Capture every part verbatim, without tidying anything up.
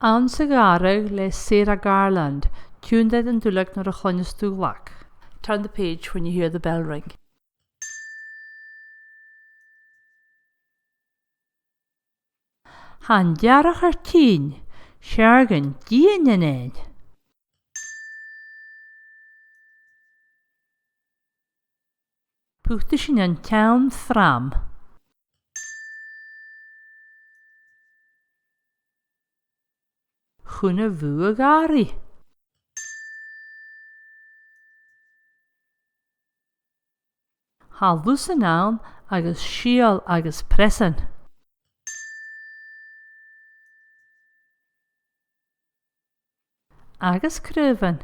Anns a' Ghàrradh le Sarah Garland, tionndaidh an duilleag nuair a chluinneas tu glag. Turn the page when you hear the bell ring. Tha an t-earrach air tighinn, 's fheàrr gun dèan sinn e. Putaidh sinn an t-seann fram. Chun a' bhùth a' ghàrraidh. Tha lusan ann agus sìol agus preasan. Agus craobhan.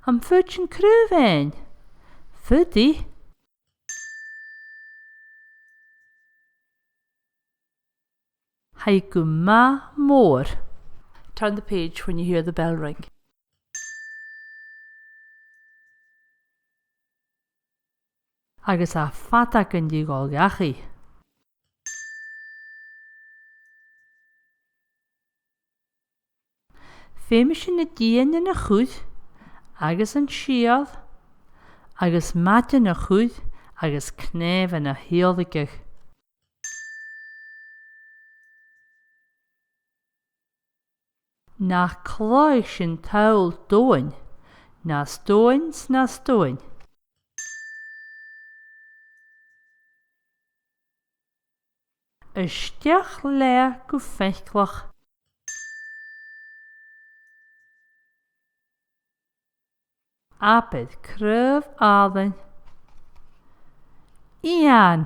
Am faod sinn craobh fhaighinn? Faodaidh. Tha i gu math mòr. Turn the page when you hear the bell ring. Agus tha fada gun tig oidhche dhachaigh. Feumaidh sinn na dìtheanan a chur, agus an sìol, agus maidean a chur, agus cnàmhan a thìodhlaiceadh. Nach cluich sinn tadhal domhainn, nas domhainn 's nas domhainn. A-steach leatha gu faiceallach. Abair craobh àlainn. Eun!